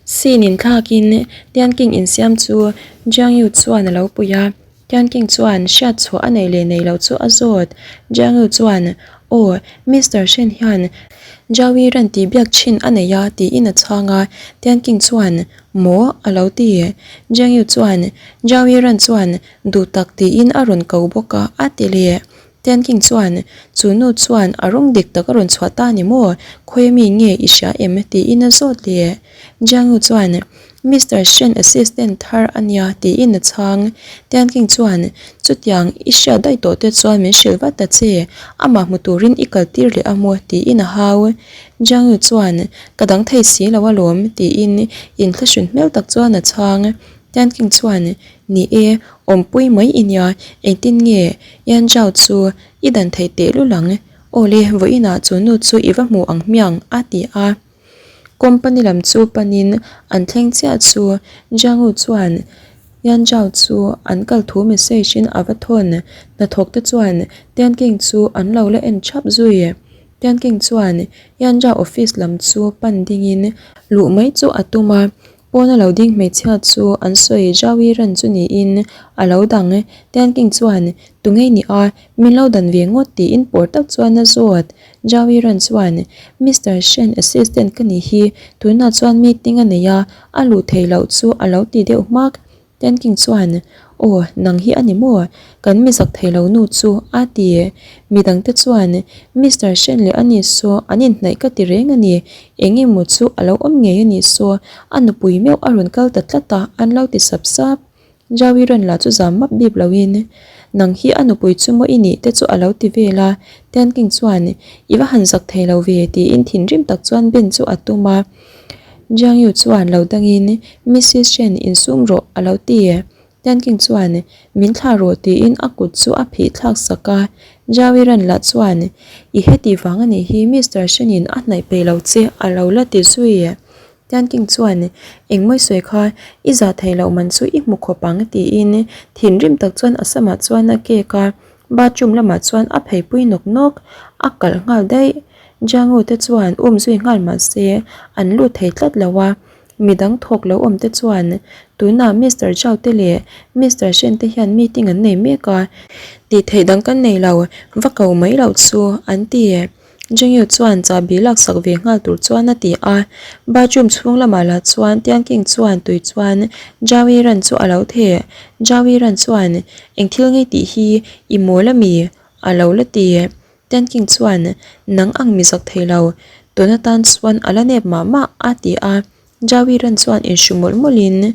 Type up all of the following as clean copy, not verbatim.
Scene inthlakin Tianking insiam chu Jiang Yu chuan a lo pui a, Tianking chuan hriat chhuah a nei leh nei lo chu a zawt. Jiang Yu chuan, Aw, Mister Shen hian Zhao Yi ran tih biak thin a nei a tiin a chhang a, Tianking chuan, Maw? a lo ti. Jiang Yu chuan, Zhao Yi ran chuan duh tak tiin a rawn ko bawk a, a ti leh. Tianking chuan, Chu nu chuan a rawng dik tak a rawn chhuah ta ni maw? Khawi mi nge i hria em? tiin a zawt leh. Jiangyu chuan, Mister Shen assistant thar a nia tiin a chhang. Tianking chuan, Chutiang i hriat daih tawh te chuan min hrilh vat ta che, amah hmu turin i kal tir leh a maw? tiin a hau. Jiangyu chuan, Ka dang thei si lo alawm tiin inthlahrun hmel tak chuan a chhang. Tianking chuan, Ni e, awmpui mai i nia, engtin nge Yan Zhao chu i dan theih teh lul ang? Aw le, vawiinah chu nu chu i va hmu ang hmiang, a ti a. Company lam chu panin an thleng chiah chu Jiang Wu chuan Yan Zhao chu an kal thu message in a va thawn. Hnathawk te chuan Tian King chu an lo la en thap zui. Tian King chuan Yan Zhao office lam chu pan dingin luh mai chu a tum a. Pawna lo ding hmeichhia chu an sawi Jawi ran chu niin a lo dang. Tianking chuan, Tungei ni a, min lo dan ve ngawt tiin pawr tak chuan a zawt. Jawi ran chuan, Mister Shen assistant ka nih hi, tunah chuan meeting a nei a, a luh theih loh chu a lo ti deuh hmak. Tenking chuan, Aw, nang hi a ni maw? Kan mi zak thei lo nu chu, a ti. Midangte chuan, Mister Shen leh ani saw an inhnaih ka ti reng a ni. Eng emaw chu a lo awm ngei a nih saw, a nupui meuh a rawn kal ta tlat a, an lo ti sap sap. Jaui rawn lah chu zam map bik loin, Nang hi a nupui chu maw i nih te chu a lo ti vel a. Tenking chuan, I va han zak thei lo ve, tiin thinrim tak chuan Ben chu a tum a. Jiang Yu chuan lo dangin, Missis Shen insum rawh a lo ti. Tian King chuan, Min thlah rawh tiin a kut chu a phih thlak sak a. Jiao Yiran lah chuan, I heti vang a nih hi Mister Shen in a hnaih peih lo che a lo la ti zui. Tian King chuan, Engmawi sawi kha i zah theih loh man chu i hmu khawp ang tiin thinrim tak chuan a samah chuan a kek a. Bathroom lamah chuan a pheipui nawk nawk, a kalh nghal daih. Jiangu te chuan um zui nghal mah se an lut thei tlat lo a, midang thawk lo awm te chuan tunah Mister Zhao te leh Mister Shen te hian meeting an nei mek a, tih theih dang kan nei lo, va ko mai loh chu an ti. Jiangu chuan chahbi laksak ve nghal tur chuan a ti a, bathroom chhung lamah lah chuan Tian King chuan tui chuan Zhao Yiran chu a lo theh. Zhao Yiran chuan, Eng thil ngei tih hi i mawl ami? a lo la ti. Tianking chuan, Nang ang mi zak thei lo, tun atan chuan a la nep mah mah, a ti a. Jawi ran chuan inhru mawlh mawlhin,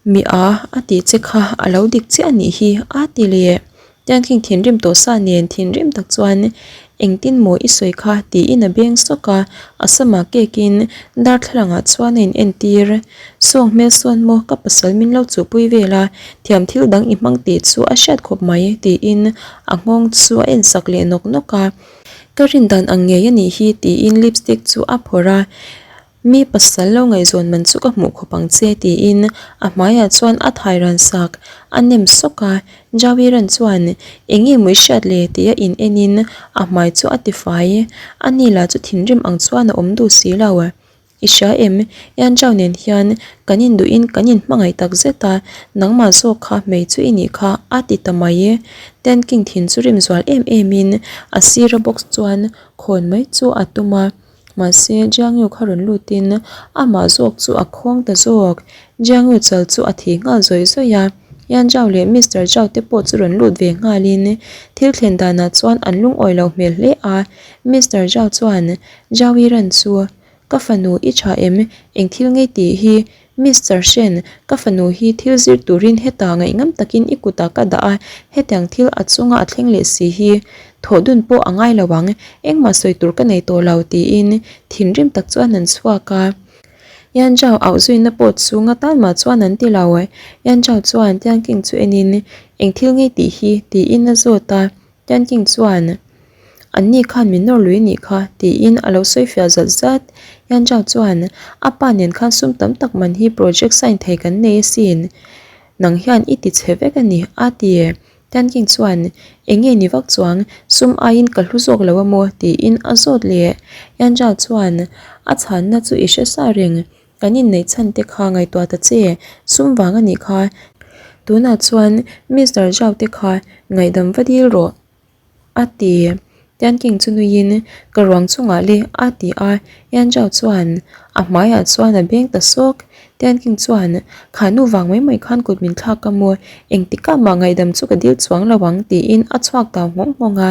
Mi a, a tih che kha a lo dik chiah a nih hi, a ti leh. Tianking thinrim tawh sa nen thinrim tak chuan, Engtin maw i sawi kha? tiin a beng sawk a, a samah kekin darthlalangah chuan a inentir. Sawng hmel sawn maw ka pasal min lo chuhpui vel a, thiam thil dang i hmang tih chu a hriat khawp mai tiin a nghawng chu a en sak leh nawk nawk a. Ka rin dan ang ngei a nih hi tiin lipstick chu a phawrh a, Mi pasal lo ngaihzawn man chu ka hmuh khawp ang che tiin a hmaiah chuan a thai ran sak, a nem sawk a. Jawiran chuan eng nge maw i hriat le tia in enin a hmai chu a tifai, ani lah chu thinrim ang chuan a awm duh si lo. I hria em? Ian Zhao nen hian kan induhin kan inhmangaih tak zet a, nangmah zawk kha hmei chu i nih kha a ti ta mai e. Tian King thin chu rim zual em emin a sira box chuan khawn mai chu a tum a, mahse Jiang Yu kha rawn lutin amah zawk chu a khawng ta zawk. Jiang Yu chal chu a thi nghal zawih zawih a, Ian Zhao leh Mister Zhao te pawh chu rawn lut ve nghalin thil thlen danah chuan an lungawi lo hmel hle a, Mister Zhao chuan Zhao Yiran chu Ka fanu i tha em? Eng thil ngei tih hi? Mister Shen, ka fanu hi thil zir turin hetah ngaihngam takin i kutah ka dah a, hetiang thil a chunga a thleng leh si hi thawh dun pawh a ngai lo ang, engmah sawi tur ka nei tawh lo tiin thinrim tak chuan an chhuak a. Yan Zhao auh zuina pawh chu nga tan mah chuan an ti lo. Yan Zhao chuan Tian King chu enin, Eng thil ngei tih hi? tiin a zawt a. Tian King chuan, An ni khan min nawr lui nih kha, tiin a lo sawi fiah zat zat. Yan Zhao chuan, A pa nen khan sum tam tak man hi project sign thei kan nei asin. Nang hian i ti chhe vek a ni, a ti. Tian King chuan, Eng nge ni vak chuang, sum aiin ka hlu zawk lo a maw? tiin a zawt leh. Yan Zhao chuan, A chhanna chu i hre sa reng. Kan inneih chhan te kha ngaihtuah ta che, sum vang a nih kha. Tunah chuan Mister Zhao te kha ngaihdam va dil rawh. A ti. Tian King chu nuiin, Ka ruang chungah le, a ti a. Yan Zhao chuan a hmaiah chuan a beng ta sawk. Tian King chuan, Kha nu vang mai mai khan kut min thlak ka maw? Engtikah mah ngaihdam chu ka dil chuang lo ang, tiin a chhuak tau nghawng nghawng a.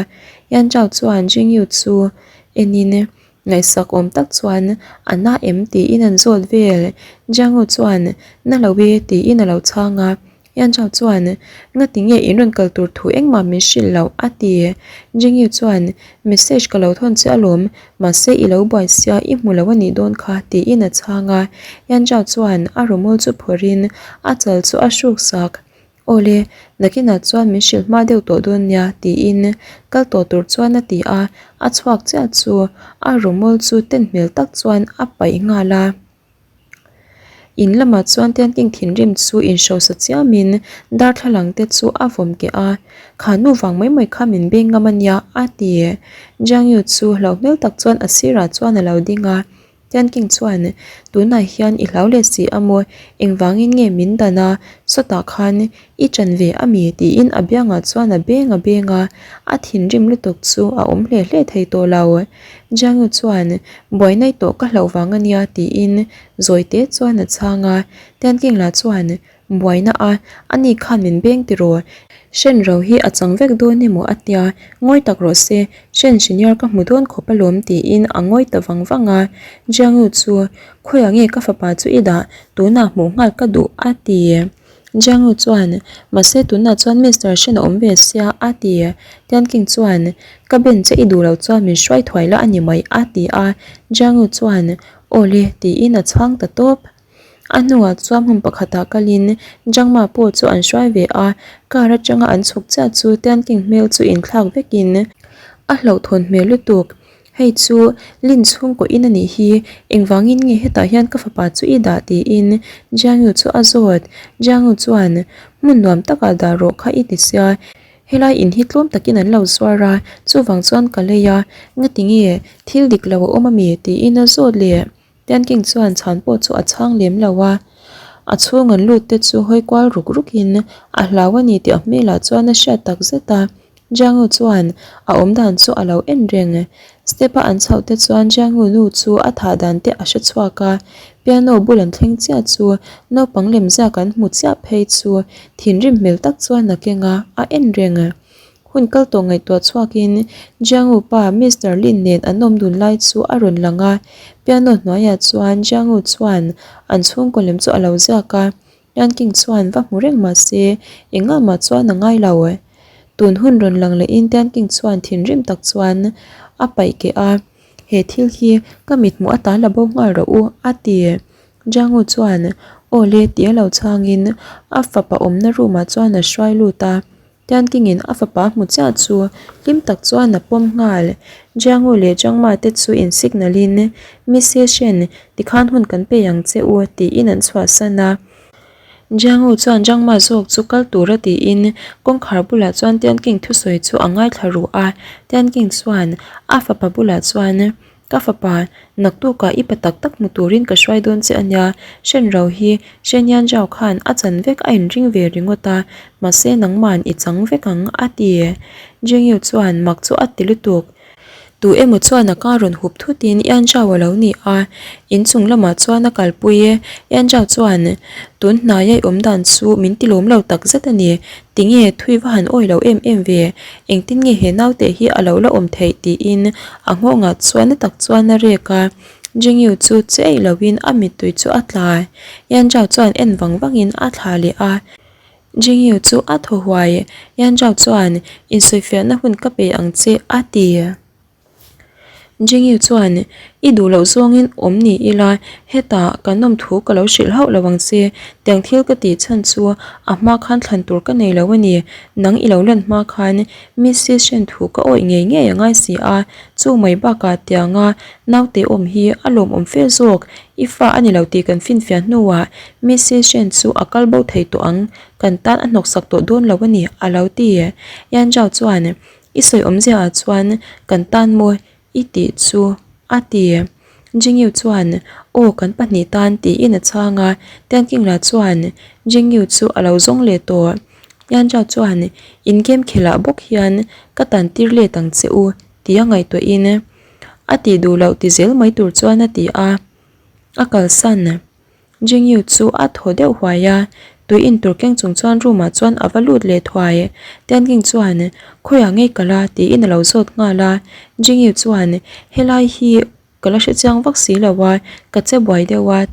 Yan Zhao chuan Jingyu chu enin, Ngaihsak awm tak chuan, A na em? tiin an zawt vel. Jiangyu chuan, Na lo e, tiin a lo chhang a. Yanzhao chuan, Ngati nge in rawn kal tur thu engmah min hrilh loh? a ti. Jingyu chuan, Message ka lo thawn che alawm, mahse i lo buai sia i hmu lo a nih dawn kha, tiin a chhang a. Yanzhao chuan a rawmawl chu phawrhin a chal chu a hruk sak. Awle, nakinah chuan min hrilh hma deuh tawh dawn nia, tiin kal tawh tur chuan a ti a. A chhuak chiah chu a rawmawl chu ten hmel tak chuan a paih nghal a. In lamah chuan Tianking thinrim chu inhrosa chiamin darthlalang te chu a vawm keh a, Kha nu vang mai mai kha min beng ngam a nia, a ti. Jiang Yu chu hlauh hmel tak chuan a sirah chuan a lo ding a. Tianking chuan, Tunah hian i hlau leh si a maw? Engvangin nge min dan a? Sawtah khan i ṭan ve a mi? tiin a biangah chuan a beng a beng a, a thinrim lutuk chu a awm hle hle thei tawh lo. Jiang Yu chuan, Buai naih tawh ka hlauh vang a nia tiin zawi te chuan a chhang a. Tian King lah chuan, Buaina a, ani khan min beng tiraw? Hren ro hi a chang vek dawn emaw a tia, ngawi tak rawh se, Hren senior ka hmu dawn khawp alawm tiin a ngawi ta vang vang a. Jiang Yu chu, Khawiah nge ka fapa chu i dah? Tunah hmuh nghal ka duh a ti. Jiangyu chuan, Mahse tunah chuan Mister Shen a awm ve sia, a ti. Tian King chuan, Ka ben che i duh loh chuan min hruai thuai la a ni mai, a ti a. Jiangyu chuan, Aw le, tiin a chhang ta tawp. A hnuah chuan hmun pakhatah kalin Jiangma pawh chu an hruai ve a, car atanga an chhuk chiah chu Tian King hmel chu inthlak vekin a hlauhthawn hmel lutuk. Hei chu Lin chhungkaw in a nih hi, engvangin nge hetah hian ka fapa chu i dah tiin Jiangyu chu a zawt. Jiangyu chuan, Hmun nuam takah dah rawh kha i ti sia, helai in hi tlawm takin an lo zuar a, chuvang chuan ka lei a, ngati nge thil dik lo a awm ami tiin a zawt leh. Tian King chuan chhan pawh chu a chhang lem lo a, a chhung an lut te chu hawi kual ruk ruk in a hlau a ni tih a hmelah chuan a hriat tak zet a. Jiangu chuan a awm dan chu a lo en reng. Step a an chhoh te chuan Jiangu nu chu a thah dan te a hre chhuak a, piano bul an thleng chiah chu naupang lem ziak an hmu chiah phei chu thinrim hmel tak chuan a keng a, a en reng. Hun kal tawh ngaihtuah chhuakin Jiangu pa Mister Lin nen an awm dun lai chu a rawn lang a, piano hnuaiah chuan Jiangu chuan an chhungkaw lem chu a lo ziak a, Yan King chuan va hmu reng mah se engah mah chuan a ngai lo. Tun hun rawn lang lehin Tian King chuan thinrim tak chuan a paih keh a, He thil hi ka mithmuh atan la bo nghal rawh u, a ti. Jiangu chuan Aw le tia lo chhangin a fapa awmna room ah chuan a hruai lut a. Tiankingin a fapa hmu chiah chu hlim tak chuan a pawm nghal. Jiangu leh Jiangma te chu in signal in, Missy Shen, tikhan hun kan pe ang che u, tiin an chhuahsan a. Jiangu chuan Jiangma zawk chu kal tura tiin kawngkhar bulah chuan Tianking thusawi chu a ngaithla ruh a. Tianking chuan a fapa bulah chuan, Ka fapa, naktukah i pa tak tak hmu turin ka hruai dawn che a nia, Shen Rao hi Shen Yan Zhao khan a chan vek a inring ve ringawt a, mahse nangman i chang vek ang, a ti. Jing Yu chuan mak chu a ti lutuk. Tu emaw chuan a ka rawn hup thutin Yan Zhao a lo ni a, inchung lamah chuan a kalpui e. Yan Zhao chuan, Tun hnaia i awm dan chu min ti lawm lo tak zet a ni, Tinge thui va han awi lo em em ve, engtin nge he naute hi a lo la awm theih tiin a nghawngah chuan na tak chuan a rek a, Jingyu chu che eih loin a mittui chu a tla. Yan Zhao chuan en vang vangin a thla leh a, Jingyu chu a thaw huai, Yan Zhao chuan insawifiahna hun ka pe ang che a ti. Jingyu chuan, I duh loh zawngin awm ni ila, hetah kan awm thu ka lo hrilh hauh lo ang che. Tiang thil ka tih chhan chu a hma khan thlan tur ka nei lo a ni. Nang i lo lan hma khan Mrs Shen thu ka awih ngei ngei a ngai si a, chu mai bakah tianga naute awm hi a lawmawm fe zawk. I fa a ni lo tih kan finfiah hnuah Mrs Shen chu a kal bo thei tawh ang, kan tan a hnawksak tawh dawn lo a ni, a lo ti. Yan Zhao chuan, I sawi awmzia ah chuan kan tan maw i tih chu a ti. Jingyu chuan, Aw kan pahnih tan tiin a chhang a, Tianking lah chuan Jingyu chu a lo zawng leh tawh. Yanzhao chuan, In game khelh ah bawk hian ka tan tir let ang che u tia ngaihtuahin a tih duh loh ti zel mai tur chuan a ti a, a kalsan. Jingyu chu a thaw deuh huai a, tui in tur keng chung chuan room ah chuan a va lut leh thuai. Tianking chuan, Khawiah ngei ka la? tiin a lo zawt nghal a. Jingyu chuan, Helai hi ka la hrechiang vak si lo a, ka che buai deuh a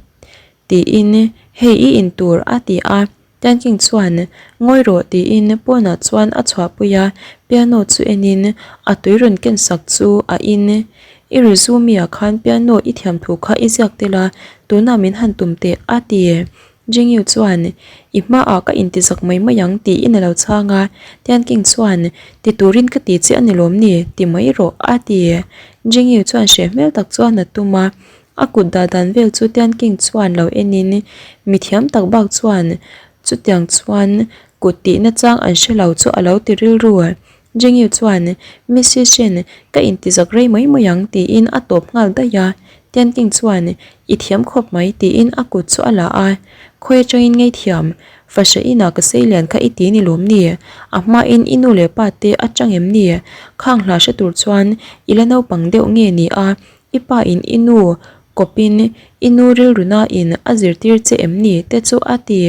tiin, Hei i in tur a ti a. Tianking chuan, Ngawi rawh tiin pawnah chuan a chhuahpui a, piano chu enin a tui rawn ken sak chu a in. I resume ah khan piano i thiam thu kha i ziak tel a, tunah min han tum teh a ti. Jingyu chuan, I hmaah ka intizak mai mai ang tiin a lo chhang a, Tianking chuan, Ti turin ka ti che a ni lawm ni? Ti mai rawh a ti. Jingyu chuan hreh hmel tak chuan a tum a, A kut dah dan vel chu Tianking chuan lo enin mithiam tak bak chuan chutiang chuan kut tihna chang an hre lo chu a lo ti rilru. Jingyu chuan Mrs Shen ka intizak rei mai mai ang tiin a tawp nghal daih a. Tianking chuan I thiam khawp mai tiin a kut chu a la a. Khawi atangin ngei thiam Fahra inah ka seilian kha i ti ni lawm ni? A hmain i nu leh pa te atang em ni? Khang hla hre tur chuan i la naupang deuh nge ni a? I pa in i nu kawpin i nu rilruna in a zirtir che em ni te chu a ti.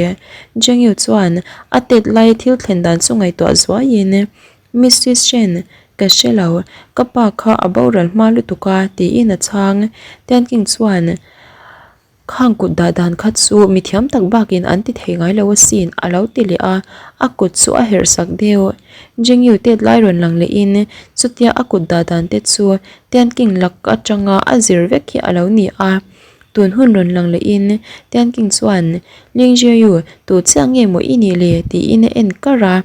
Jengyu chuan a tet lai thil thlen dan chu ngaihtuah zuaiin Missis Shen, ka hre lo, ka pa kha a boral hma lutuk a tiin a chhang. Tianking chuan Khang kut dah dan kha chu mi thiam tak bakin an ti thei ngai lo asin a lo ti leh a, a kut chu a herh sak deuh. Jingyu tet lai rawn lang lehin chutia a kut dah dan te chu Tianking lak atanga a zir vek hi a lo ni a. Tun hun rawn lang lehin Tianking chuan Ling Jiayu tu chiah nge maw i nih le tiin a en kar a.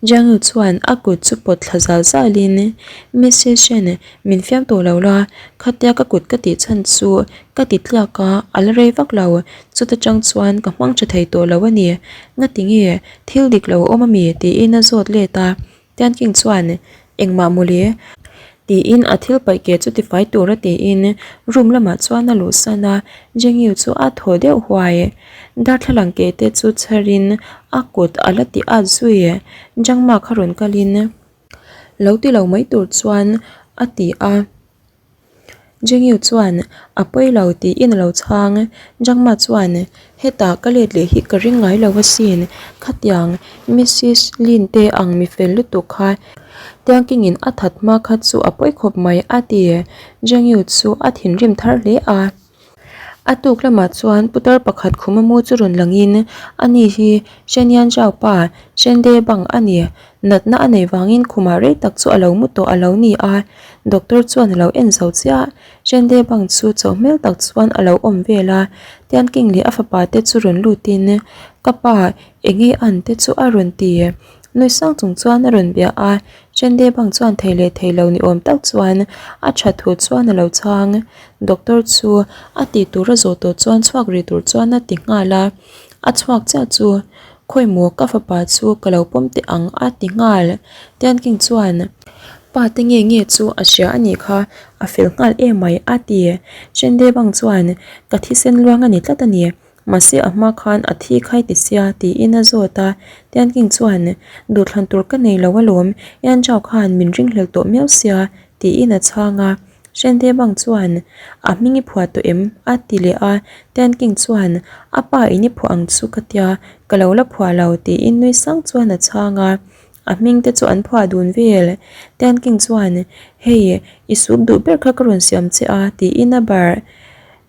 Jiangyu chuan a kut chu pawt thla zal zalin Missus Shen min fiam tawh lo la, khatia ka kut ka tih chhan chu ka ti tliak a, a la rei vak lo, chuta tang chuan ka hmang tha thei tawh lo a ni, ngati nge thil dik lo a awm ami tiin a zawt let a, Tianking chuan Engmah mawle? Tiin a thil paih ke chu tifai tura tiin room lamah chuan a luhsan a, Jengyu chu a thaw deuh huai. Darthlalang ke te chu chherin a kut a la ti at zui. Jangma kha rawn kalin lo ti lo mai tur chuan a ti a. Jengyu chuan a pawi lo tiin a lo chhang. Jangma chuan hetah ka let leh hi ka ring ngai lo asin. Khatiang Missus Lin te ang mi fel lutuk kha Tiangkingin a that hma kha chu a pawi khawp mai a ti. Jengyu chu a thinrim thar hle a. A tuk lamah chuan putar pakhat khuma mu chu rawn langin ani hi Shenian Zhao pa Shende bang a ni. Natna a neih vangin khumah rei tak chu a lo mu tawh a lo ni a, doctor chuan a lo en zo chiah. Shende bang chu chauh hmel tak chuan a lo awm vel a, Tianking leh a fapa te chu rawn lutin ka pa enge an te chu a rawn ti. Nui sang chung chuan a rawn bia a, Shende bang chuan thei leh thei lo ni awm tak chuan a tha thu chuan a lo chhang. Doctor chu a tih tur a zawh tawh chuan chhuak rih tur chuan a ti nghal a, a chhuak chiah chu khawi maw ka fapa chu ka lo pawm teh ang a ti nghal. Tianking chuan pa te nge nge chu a hria a nih kha a fel nghal em mai a ti. Shende bang chuan ka thisen luang a ni tlat a ni. Mahse a hma khan a thi khai ti sia tiin a zawt a, Tianking chuan duhthlan tur ka nei lo alawm, Yanzhao khan min ringhlel tawh miau sia tiin a chhang a, Shende bang chuan a hming i phuah tawh em? a ti leh a, Tianking chuan a pa in i phuah ang chu ka tia, ka lo la phuah lo tiin nui sang chuan a chhang a, a hming te chu an phuah dun vel. Tianking chuan hei i sup duh ber kha ka rawn siam che a tiin a barh.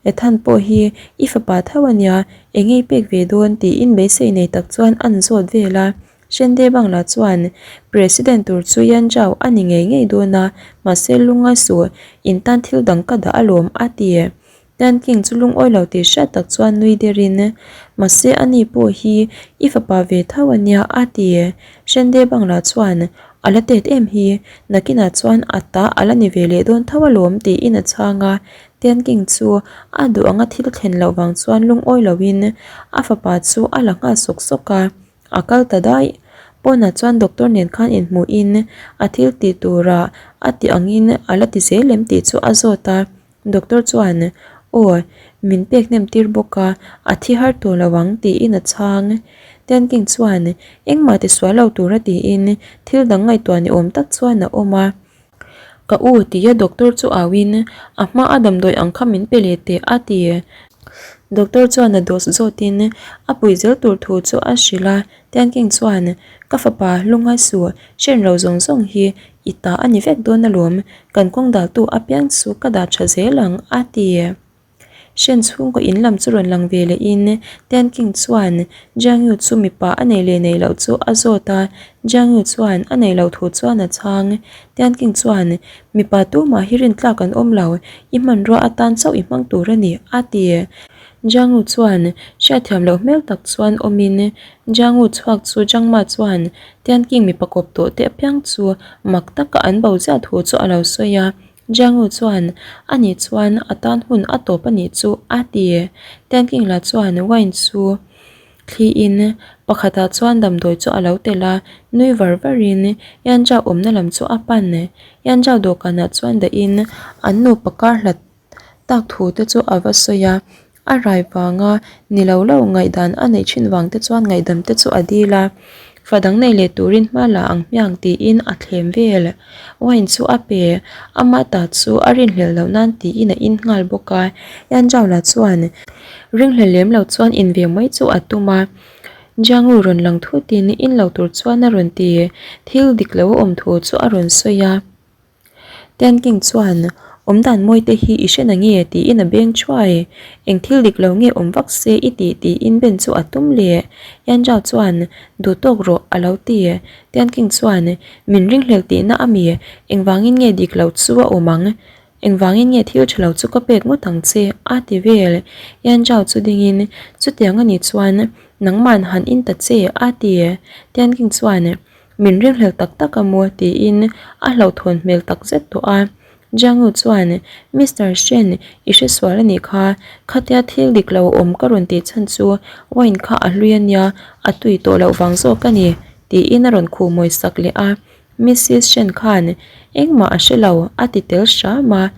Ethan pawh hi i fapa tho a nia, eng ei pek ve dawn tiin beisei nei tak chuan an zawt vel a. Shende Bangla chuan President tur chu Yan Zhao a ni ngei ngei dawn a, mahse lungngai suh, in tan thil dang ka dah alawm a ti. Yan King chu lungawi lo tih hriat tak chuan nui derin, mahse ani pawh hi i fapa ve tho a nia a ti. Shende Bangla chuan a la tet em hi, nakinah chuan a ta a la ni ve leh dawn tho alawm tiin a chhang a. Tianking chu a duh anga thil thlen loh vang chuan lungawi loin a fapa chu a la nghal sawk sawk a, a kal ta daih. Pawnah chuan doctor nen khan inhmuhin a thil tih turah a ti angin a la ti zel em tih chu a zawt a. Doctor chuan, Aw, min pek hnem tir bawk a, a thi har tawh lo ang, tiin a chhang. Tianking chuan, Engmah ti sual lo tura tiin thil dang ngaihtuah ni awm tak chuan a awm a. Ka u tia doctor chu au in a hma a damdawi ang kha min pe leh teh a ti. Doctor chuan a dose zawt in a pui zel tur thu chu a hrilh a, Tianking chuan ka fapa lungngai suh hren ro zawng zawng hi i ta a ni vek dawn alawm, kan kawng daltu apiang chu ka dah tha zel ang a ti. Shen chhungkaw in lam chu rawn lang ve leh in Tian King chuan Jiang Yu chu mipa a nei leh nei loh chu a zawt a, Jiang Yu chuan a nei loh thu chuan a chhang. Tian King chuan mipa tumah hi rintlak an awm lo, i hmanrua atan chauh i hmang tur a ni a ti. Jiang Yu chuan hriatthiam loh hmel tak chuan awm in Jiang Yu chhuak chu Jiang Ma chuan Tian King mipa kawp tawh te apiang chu mak taka an bo ziah thu chu a lo sawi a. Jiangu chuan, Ani chuan a tan hun a tawp a nih chu, a ti. Tianking-la chuan wine chu thliin pakhatah chuan damdawi chu a lo telh a, nui var varin Yanzhao awmna lam chu a pan. Yanzhao dawhkanah chuan dahin an nupa kar hlat tak thu te chu a va sawi a. A rai vanga ni lo lo ngaihdan a neih thin vang te chuan ngaihdam te chu a dil a, fa dang nei leh turin hma la ang hmiang tiin a thlem vel. Wine chu a pe, ama ta chu a rinhlelh loh nan tiin a in nghal bawk a, Yanzhaola chuan ringhlel lem lo chuan in ve mai chu a tum a, Jiangu rawn lang thutin in lo tur chuan a rawn ti, thil dik lo a awm thu chu a rawn sawi a. Tianking chuan, Awmdan mawi te hi i hre na nge? tiin a beng thuai. Eng thil dik lo nge awm vak se i tih tiin Ben chu a tum leh. Yanzhao chuan, Duh tawk rawh, a lo ti. Tianking chuan, Min ringhlel tihna a mi? Engvangin nge dik lo chu a awm ang? Engvangin nge thil tha lo chu ka pek ngawt ang che? a ti vel. Yanzhao chu dingin, Chutiang a nih chuan nangman han in ta che, a ti. Tianking chuan, Min ringhlel tak tak a maw tiin a hlauhthawn hmel tak zet tawh a. Jiangu chuan, Mister Shen, i hresual a nih kha. Khatia thil dik lo awm ka rawn tih chhan chu wine kha a hlui a nia, a tui tawh loh vang zawk a ni, tiin a rawn khuh mawi sak leh a. Missis Shen khan engmah a hre lo, a ti tel hram a.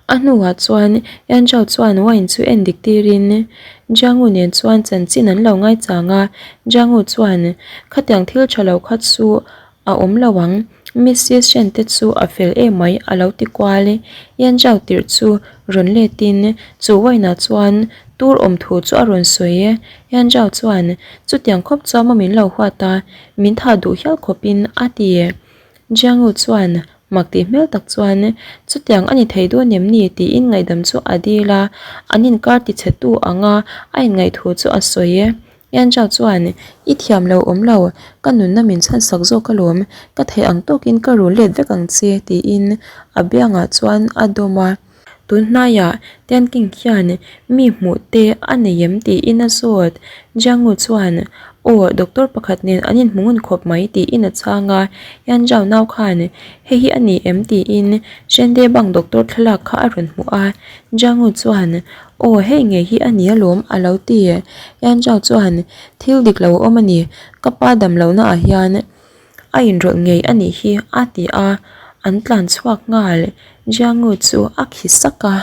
A hnuah chuan Yan Zhao chuan wine chu en dik tirin Jiangu nen chuan chanchin an lo ngaichang a, Jiangu chuan, Khatiang thil tha lo kha chu a awm lo ang, Missis Shen te chu a fel em mai a lo ti kual. Yan Zhao tirh chu rawn letin chu wine ah chuan tur awm thu chu a rawn sawi. Yan Zhao chuan, Chutiang khawp chuan maw min lo huat a, min thah duh hial khawpin a ti. Jiangu chuan mak tih hmel tak chuan, Chutiang a ni thei dawn em ni? tiin ngaihdam chu a dil a, an inkar tichhetu anga a inngaih thu chu a sawi e. Yan Zhao chuan, I thiam lo awm lo, ka nunna min chhansak zawk alawm, ka theih ang tawkin ka rul let vek ang che, tiin a biangah chuan a dawm a. Tun hnaiah Tianking hian mi hmuh te a nei em tiin a zawt. Jiangu chuan, Aw, doctor pakhat nen an inhmu ngun khawp mai tiin a chhang a. Yan Zhao nau khan, Hei hi a ni em tiin Shende Bang doctor thlalak kha a rawn hmuh a. Jiangu chuan, Aw, hei ngei hi a ni alawm a lo ti. Yan Zhao chuan, Thil dik lo a awm a ni, ka pa dam lohnaah hian A inrawlh ngei a nih hi a ti a, an tlan chhuak nghal. Jiangu chu a khi sak a.